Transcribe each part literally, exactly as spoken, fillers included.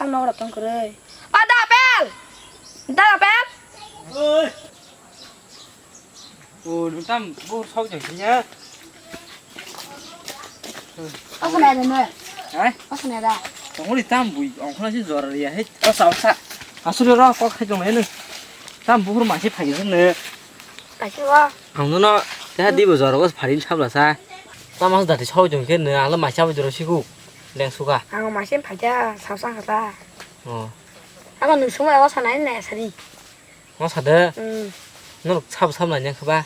Nogra tong kwrwi. O da Apel! Da Apel! Oi! O, nwng tam bo sok jang sini ha? Asa na da ne? Hai? Asa na da? Tongoli tam bui, ongkhorna si jora riya, hei, o sa, o sa. Asuli ro, kok khai tong le nwng. Tam buhur masi phai jang ne. Kaisi wa. Ang nono, ya di bo jora, o pharin sabla sa. Tam ang dati sok jang khe ne, ang le masi abo jora siku. Leng suka. Ang masi phai ja, sa sa kata. O. Abo nwng sumai o sa nai ne sari. Mo sa de. Hmm. Norok sabo sabo nai nang khe ba?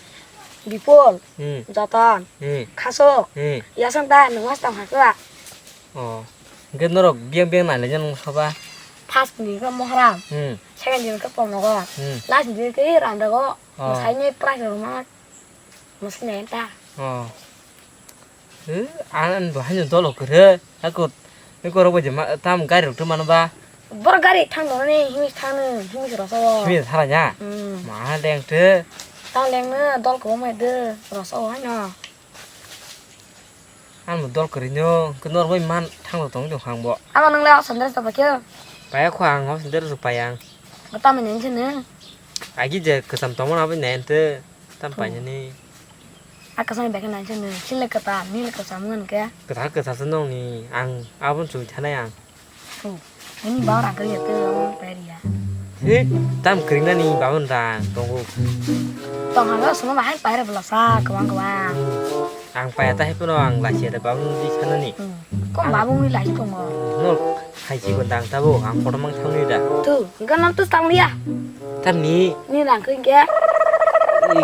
Bipol. Hmm. Joton. Hmm. Khasok. Hmm. Yasang ta nwng mas tang hakla. Oh. Hwnkhe norok biyang biyang nai lai nang khe ba? First ni khe Mohram. Hmm. Second ni khe Pornogo. Hmm. Last ni khe Ramdago. Oh. Mwsai ni prize rok ma. Mwsai nai ta. Oh. Eh, ang bo haino dolo kwrwi. Ako, ako rok bai je ma, tam gari rok tongmano ba? Bor gari thang dong ni, himi thang ni, himi rasa o. Himi thara nya? Hmm. Ma leng te. Ta leng na, dol ko mai de, rasa o haino. Ang bo dol kwrwi no, ko nor bai man thang tong tong hang bo. Abo nang le o sandal sa ba khe? Paya kho ang, o sandal sa paya ang. Ko ta mene nse ne? Agi je kwcham tongmano abo nai ente. Tam painani. A kwchangni bai khe nai chwng nini, chini le kwtal, nini le kwcham wng khe. Kwtal kwchal se nongni, ang aboni chumui thanai ang. Thu, nini baba rang kwrwi ya tei omo pai riya. He, tam kwrwinani baboni rang tongo. Tong hano swngo bahai pai rw bwlasa kwbang kwbang. Ang paiya ta hai phano ang lachiya da babuni di sanani. Hmm. Kom babuni lachi tongo. No, hai chikon dang tabuk, ang kotorma wng thangwi da. Thu, hwnkhe nono twsang liya. Tamni? Ni rang khe hwnkhe?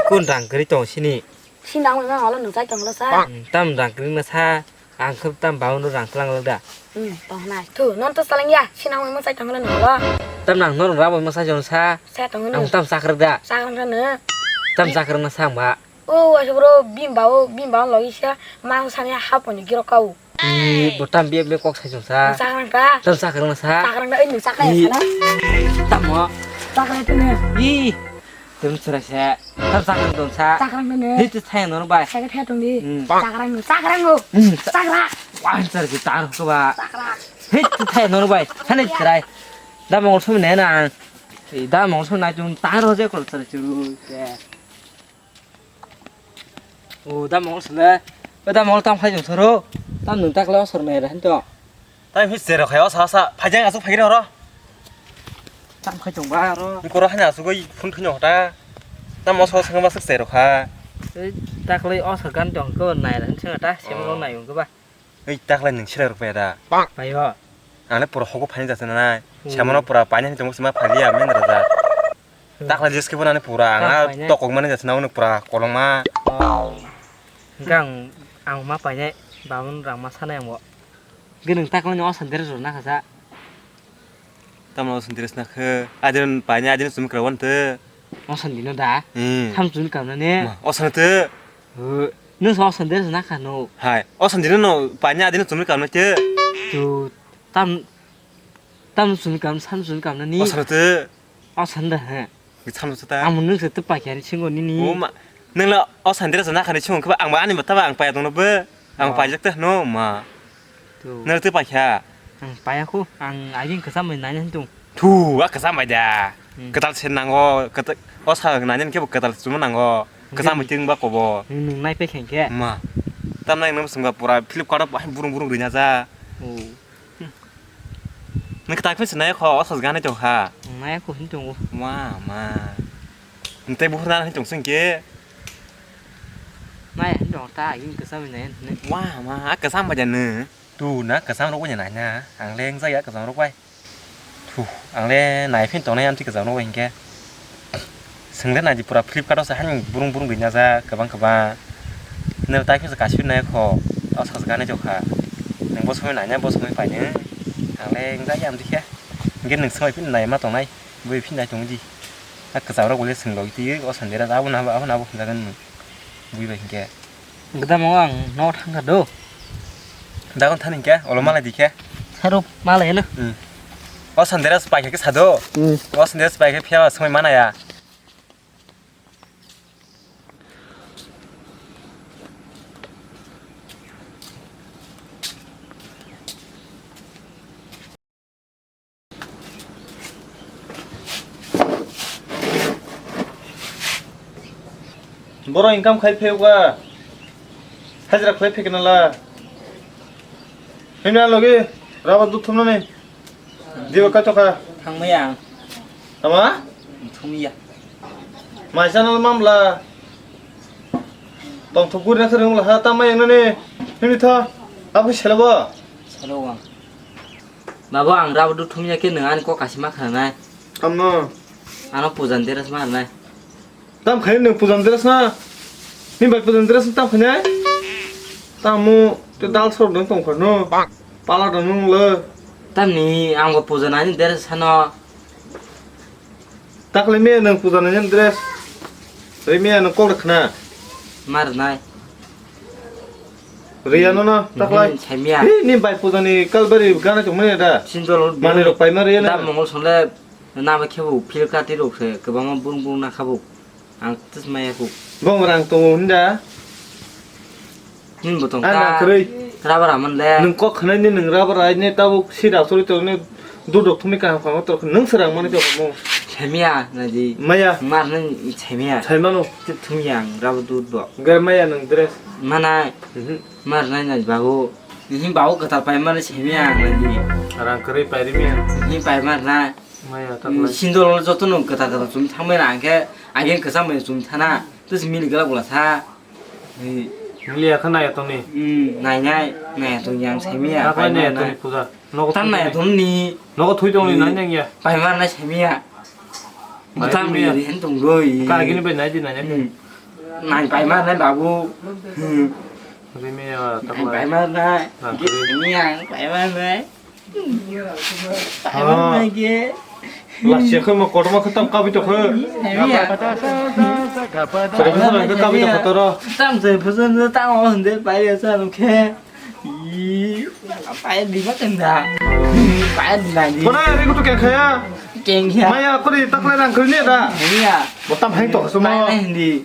Ikon rang kwrwi tong sini. Sinang wngma olo nung chai tong lo sa. Hmm, tam rang kwrwi ma sa, ang khe tam baun rang tlang lo da. Hmm, tong nai. Thu, nono twsang liya, sinang wngma chai tong lo nung lo. Tam nang norok rabo ma sa jong sa. Sa tong lo. Ang tam chakrwk da. Chakrwk da no. Tam chakrwk na sa ang ba. O, waisa bro, bini ba o, bini ba o logi sa, ma o sani ha poni giro kau. Ih, bo tam biya biya kok sai jong sa. Chakrang ka? Tam chakrang na sa. Chakrang na, eh, nung chakrang. Ih. Sana. Tamo. Chakrang tu ne. Ih. Tem chura sa. Tam chakrang dong sa. Chakrang tu ne. Hei, tu thai nor bai. Sai ka thai tong di. Hmm. Chakrang nu, chakrang nu. Hmm. Chakrang. Wah, chura si tar ko ba. Chakrang. Hei, tu thai nor bai. Thani chura. Da mongol sum ne na. Eh, da mongol sum na jung tar ho je kol chura churu. O, da mongol sele. O, da mongol tam khai jong soro. Tam nung tak le osor mai ra hinto. Tam hi sero khai osa osa. Phai jang asuk phai ro. Tam khai jong ba ro. Ni koro hanya asuk oi phun khunyo hota. Tam osa osa ma suk sero kha. Ei, tak le osor gan jong ko nai ra hin sing ta sem ro nai jong ko ba. Ei, tak le nung sero rok pai da. Pai ho. Ang le pura hogo phai jasa na nai. Hmm. Samano pura paina hinto ma phai ya men ra da. Takla jeske bo nani pura ang a tokok mani jasna uni pura kolongma. Hwnkhe ang, ang ma painai babun rang ma sanai ang bo. Hwnkhe nwng takla ni osan dress rw nakha sa. Tamno osan dress nakhe adin painai adin sumi kwrwi wante. Osan dino da? Hmm. Sam sumi kamna ne? Ma, osan te. Nwng sa osan dress nakha no? Hai, osan dino no painai adin sumi kamna te. Tu tam Tam suni kam, sam suni kam nani. O sano te. O sanda he. Sam suni ta. Ang nwng se te paikha ni singo nini. O ma, nwng la o sandira sana khani singo khe ba ang ba ani bata ba ang paya dong no be. Ang pajak te no ma. Nwng te paikha. Ang paya khu, ang aging kesam mai nanya tung. Thu, a kesam mai da. Hmm. Ketal sen nango, ketal, o sa nanya ke ketal suma nango. Kesam mai ting ba kobo. Nwng nai pe kheng khe. Ma. Tam nai nwng sungga pura Flipkart o burung burung rinya ja. Oh. Nwng kwtal phai se nai kho, o sos ganai tong kha. Nai kho hin tongo. Ma, ma. Nwng tei buphur nana hin tong sing ke. Nai hin tong ta, aging kwcham nai hin. Wa, ma, a kwcham bai da nw. Tu na kwcham rok bai nai na. Ang le wng jak ya kwcham rok bai. Thu, ang le nai phin tong nai amtwi kwcham rok bai hinkhe. Swng le naidi pura Flipkart o se hani burung burung rinajak kwbang kwbang. Nini tai phisa kaisa nai kho, o sajagani jokha. Nwng bo somoi naina, bo somoi painai. Ang le wng jak ya amtwi khe. Hinkhe nwng somoi phino nai ma tongnai, bui phino nai tongdi. A kwcham rok bo le swng logi twi, o sandira abo na abo, abo na abo hwnjagan nwng. Bui bai hinkhe. Gwdam o ang nogo thangkha do. Dagon thani khe, olo malai di khe. Saro malai no. Hmm. O sandera se paikha khe sado. Hmm. O sandera se paikha phiya somoi mana ya. Borok income khai phiyok ba. Hajra khai phiyok nala. Himna logi raba dut thumnani. Diba kaito kha. Thangmaya ang. Tama? Thumya. Maisa nal mamla. Tongthok gurina khwrwng la ha tama yang nani. Himni tho. Abo selebo. Selo ang. Babo ang raba dut thumya khe nang ani kok kasima khanai. Tamno. Ano pujan deras ma nai. Tam khaini nwng pujan dress na? Ni bai pujan dress tam khaini? Tamo te dal sor dong tong kharno. Pala dong nung le. Tamni ang bo pujan ani dress sano. Takle me nwng pujan ani dress. Re me nwng kok khna. Mar nai. Riya no no taklai. Saimia. Ni bai pujan ni kalbari gana tong mani da. Sinjol. Mani rok pai ma riya na. Da mongol songle. Nama khe bo phil kati rok se kwbangma bung bung na kha bo. Ang tis maya kuk. Bong rang tongo hinda. Nin bo tong ta. Ang nang kwrwi. Rubber aman le. Nwng kok khwnai ni nwng rubber ai ne tabuk sida suri tong ne dudok thumi kaham kaham tor nwng srang mani khe mo. Chemiya na di. Maya. Mar nang chemiya. Chai mano. Tip thumi ang rubber dud bo. Gar maya nwng dress. Mana. Mhm. Mar nai nai babu. Ni babu kwtal pai mar chemiya na di. Rang kwrwi pai ri miya. Ni pai mar na. Maya, taklai. Sindol joto no kwtal kwtal chum thangbai na, hwnkhe again kwcham bai chum thana. Tus mili gala gula sa. Mili ya kha naya tongni. Hmm, nai nai, naya tong yang sai miya. Taklai naya tongni puja. Nogo tam naya tongni. Nogo thui tongni nai nang ya. Pai mar nai sai miya. Butam miya. Hen tong goi. Ka agini bai nai di nai nai. Hmm. Nai pai mar nai babu. Hmm. Ri miya taklai. Pai mar nai. Miya pai mar nai. Lachia khe mo kotorma khe tam kabui tokhe. Kotorma khe kabui tokhe toro. Tam se phusun tam o hunde pai ya sa khe. Pai di ma tenda. Pai di na di. Kona ri kutu keng khaya. Keng ya. Maya kori taklai rang kri ne da. Ya. Bo tam hai to suma. Pai na hindi.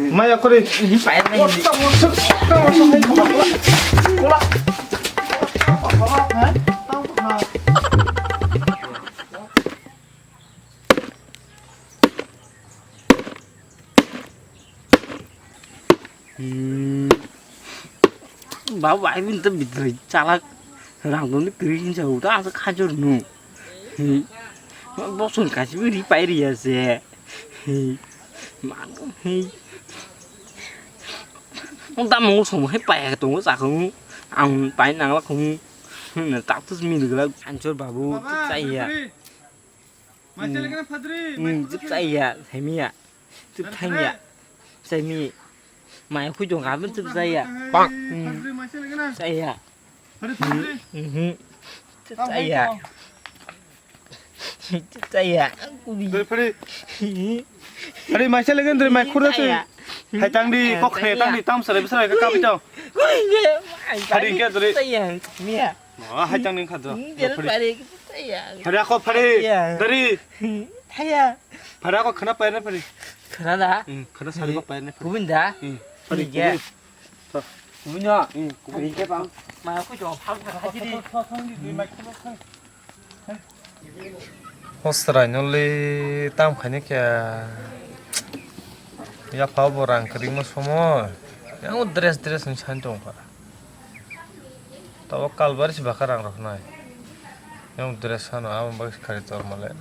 Maya kori. Hi pai na hindi. Hmm. Babu, ai bin ta bidri chalak rang doni kiri hinsa uta asa khajor nu. Hmm. Boson kasi biri pai ri ase. Hei, mano, hei. Ang tamo somo hai pai tongo sakung. Ang pai nangla kung. Hmm, tak tus mi digla. Anchor babu, chaya. Hmm, chaya, hemia. Chaya. Chaya mi. Mai khui jong abin chaya. Bang. Hmm. Chaya. Mhm. Chaya. Chaya. Dori phari. Phari maisa legen dori mai khura se. Hai tang di kok khe tang di tam sare bisare ka kapi tang. Phari ke dori. Chaya. Mia. Oh, hai tang ning kha do. Phari. Phari ako phari. Dori. Chaya. Phari ako khana pai na phari. Khana da? Hmm, khana sari ko pai na phari. Kubun da? Hmm. Phari ke. Kubun. Buino. Hmm, kubun. Ringke pang. Ma ku jong phang phang haji di. Hosrai no le tam khaini khe. Ya pha bo rang kring mo somo. Yang dress dress ni san tong kha. Tabo kalbar si bakha rang rok nai. Yang dress sano abo bak khari tor male.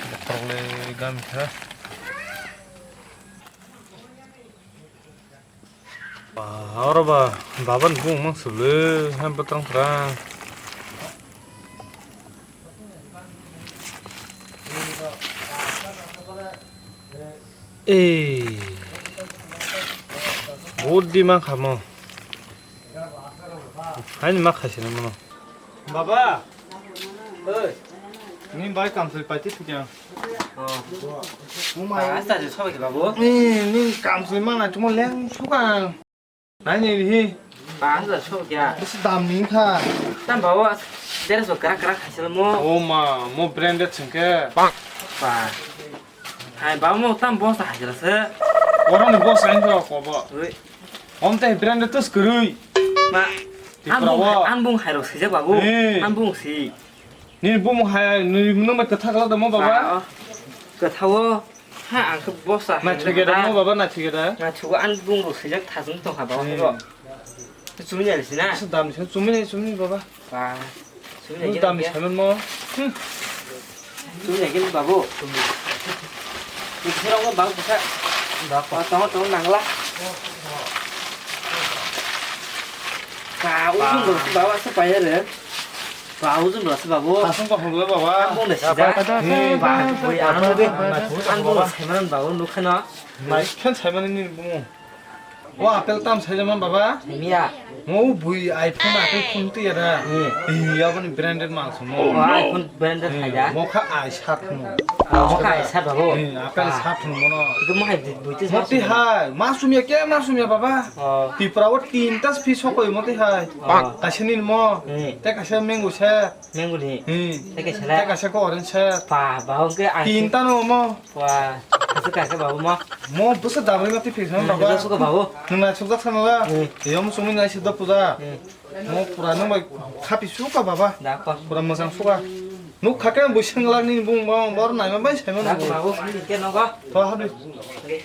Bokhorok le gami kha. Ba, oro ba, baba ni bung mang sulu, han bwtang thrang. Ei. Budi mang khamo. Haini ma khaisini mano. Baba. Oi. Ni bai kamsoi paiti thikya. Oh. Mumai. Asta je sobe ke babu. Ni, ni kamsoi mana cuma leng suka. Nai ni hi. Ba, asta sobe ke. Bisi dam ni kha. Tam babu. Dere so krak krak khaisini mo. Oh ma, mo branded sengke. Ba. Hai, ba, mo tam bosta hai jela se. Oro ni bosta ang ko ko bo. Oi. Om te brand tus kurui. Ma. Tipra wo. An bung hai rok sijak babu. An bung si. Nini bumung hai, nini nung bai kwthak la da mo baba? Ah, oh. Kwthao. Ha, ang khe bosa. Na thege da mo baba, na thege da? Na thugo, ani bumung rok swijak thasung tong kha baba. Hmm. Bo. Chumui nai sina. Asa dam se chumui nai, chumui baba. Ba. Chumui nai dam se mo. Hmm. Chumui nai babu. Chumui rok mo bang kha. Ba, tongo, tongo nangla. Ka, ujung rok baba se payare. Ba, ujung rok se babu. Asung pa holo baba. Ang bung de sida. Hmm. Ba, bui ano de. Ang bung saiman babu nukhano. Mai khan saiman ni bung. O apple tam saijaman baba. Miya. Mo bui iPhone apple phone tu ya da. Hmm. Iya bani branded mal sumo. O iPhone branded hai da. Mo kha ai sat mo. Mo kha ai sat babu. Hmm, apple sat mo no. Itu mo hai bui tu. Mo ti hai, ma sumya ke ma sumya baba. Oh. Tipra o tinta piece sokoi mo ti hai. Oh. Kaisa nini mo. Hmm. Te kaisa mango se. Mango ni. Hmm. Te kaisa le. Te kaisa ko orange se. Pa, ba, oke, ang. Tinta no mo. Wah, itu kaisa babu mo. Mo bwsa damri mati phikha. Hmm, baba. Itu suka babu. Nung nai sukjak sana la. Hmm. Yo mo sumi nai sida puja. Hmm. Mo pura nung bai khapi suka baba. Da ko. Pura mojang suka. Nuk khake bwsang lak ni bung bang bor nai ma bai sai ma. Da ko babu, ke nogo. To habi. Oke.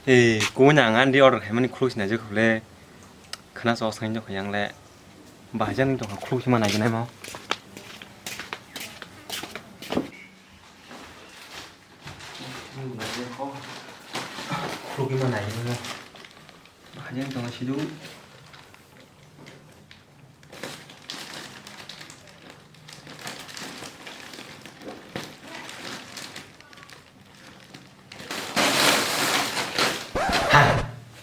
Ei, kubuni ang ani order khaimani khuluk sinai je khule. Khna so swngwi tongkha yang le. Bahai jani tongkha khuluk sima nai gwnai mo. Khuluk sima nai gwnai mo. Bahai jani tongkha sidu. Hai,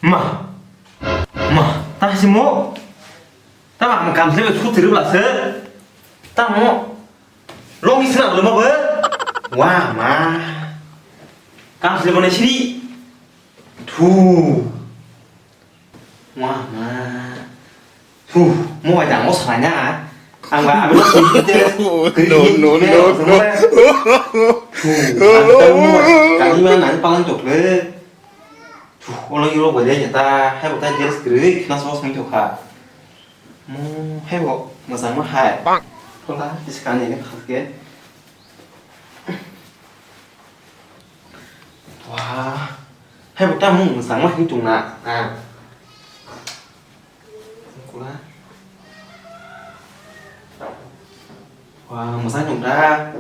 ma, ma, ta si mo, ta ma, kam se su tiri bla se, ta mo, long is na lo ma be, wa ma, kam se mo ne siri, thu. Wah, ma. Huh, mo bai dang mo salai na. Ang ba, ang ba. No, no, no, no. Huh, ang ba mo bai. Kani ma nang palang tok le. Huh, olang yoro bai dai ta. Hai bo ta jelas kri, khna so sang tok ha. Mo, hai bo, mojang ma hai. Bang. Tola, tis kani ne khas ke. Wah, hai bo tamo mwsang ma hing tong na, ah. Kula. Wah, mwsang tong da.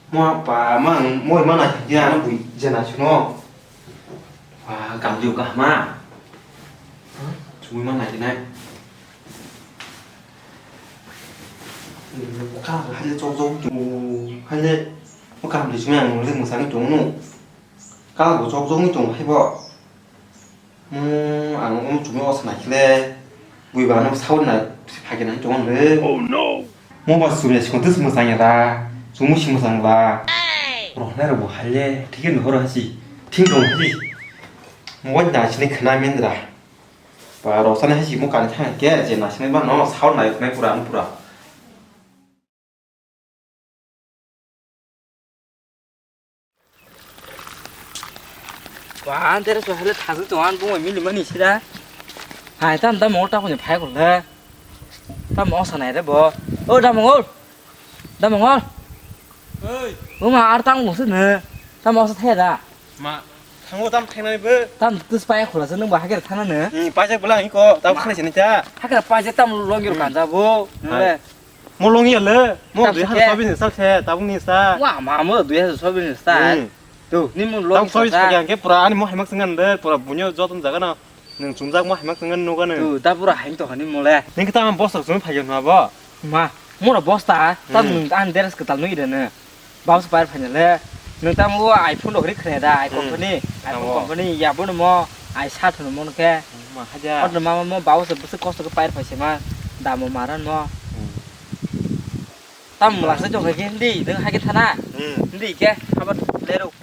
Mo pa, ma, mo ma na ya na bui jena chuno. Wah, kam ju ka ma. Chumi ma na jinai. Kala bo haile chok jok tong, haile o kaham de simi ang nung lik mwsani tong no. Kala bo chok jok ni tong hai bo. Hmm, ang um chumi o sanai khle bui ba no sawi na phai khe nai tong le. Oh no. Mo ba sumya sikon tis mwsang ya da. Chumi si mwsang la. Roh nai ro bo haile thik no horo hasi. Thik dong hasi. Mo wa da sini khna mendra. Ba rosani hai si mo kani thang ke je nasinai ba no sao nai nai pura ano pura. Ba an tere so hele thasu to an bung mili mani sira. Hai tam tam mo ta ko ni phai ko le. Tam mo sa nai re bo. O da mo. Da mongol. Oi. Uma ar tang musu ne. Tam osa the da. Ma, thango tam thainai bo. Tam tus pai khula se nung ba hakera thana ne. Ni paijak bela ni ko, tam khale se ni ta. Hakera paijak tam long yor kanja bo. Hai. Le. Mo long ya le. Mo dui hazar chobis ni sal se, tabung ni sa. Wa ma mo dui hazar chobis ni sal. Hmm. Tu, ni mo long. Tam chobis sa. Ke pura ani mo hemak sengan de, pura bunyo joton jaga na. Nwng chumjak mo haimak tongna nukha nwng. Tu, da pura hain tongkha ni mole. Nwng khe tamo bosta chumui phai khe nwa bo? Ma, mura bosta, tam nwng ani dress kwtal nwi rene. Baos pair phaina le. Nwng tamo o iPhone rok ri khne da, iPhone company, iPhone company, ya bono mo, ai sa thono mo khe. Ma haja. Odno mama mo baos bwswk kosto khe pair phai se ma, damo maran mo. Tam mwlak se jokhe hindi, nwng hai khe thana. Hindi khe, habar lerok.